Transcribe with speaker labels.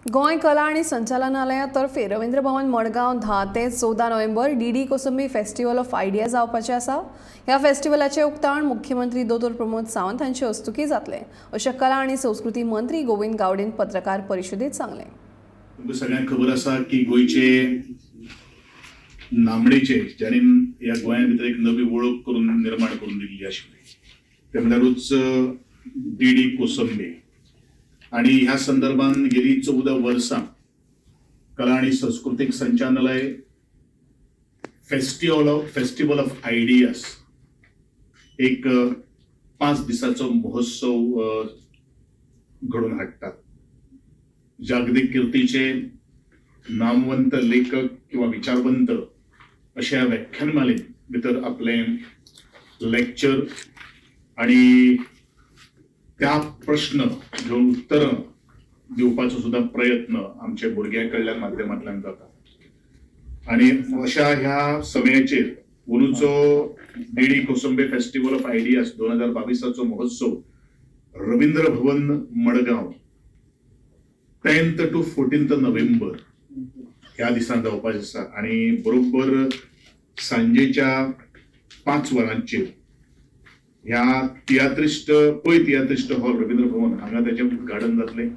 Speaker 1: गोंय कला आनी संचालनालया तर्फे रवींद्र भवन, मडगांव 10 ते 14 नोव्हेंबर D D Kosambi festival of idea जावपाचें आसा. ह्या फेस्टिवलाचें उक्तावण मुख्यमंत्री दोतोर प्रमोद सावंत हांचे हस्तुकीं जातलें, अशें कला आनी संस्कृती मंत्री गोविंद गावडेन पत्रकार परिशदेंत सांगलें.
Speaker 2: तुमकां सगळ्यांक खबर आसा की गोंयचे नामणेचे, ज्यांनी ह्या गोंया भितर एक नवी वळख करून निर्माण करून दिल्ली आशिल्ली, ते म्हणल्यारूच डी डी कोसंबे. आणि ह्या संदर्भात गेली 14 वर्सां कला आणि सांस्कृतिक संचालनालय फेस्टिवल ऑफ आयडियाज एक 5 दिसाचो महोत्सव घडोवन हाडटात. जागतिक कीर्तीचे नामवंत लेखक किंवा विचारवंत अशा व्याख्यानमालेत भितर आपले लेक्चर आणि त्या प्रश्न घेवन उत्तरां दिवपाचो सुद्दां प्रयत्न आमच्या भुरग्यां कडल्यान माध्यमांतल्यान जाता. आणि अशा ह्या समयाचेर अंदूचो D D Kosambe festival of ideas 2022चो महोत्सव रवींद्र भवन, Madgaon 10th to 14th November ह्या दिसान जावपाचें आसा. आणि बरोबर सांजेच्या 5 वरांचेर ह्या तियात्रिस्ट पै तियात्रिस्ट हॉल, रवींद्र भवन हांगा त्याचें उद्घाटन जातलें.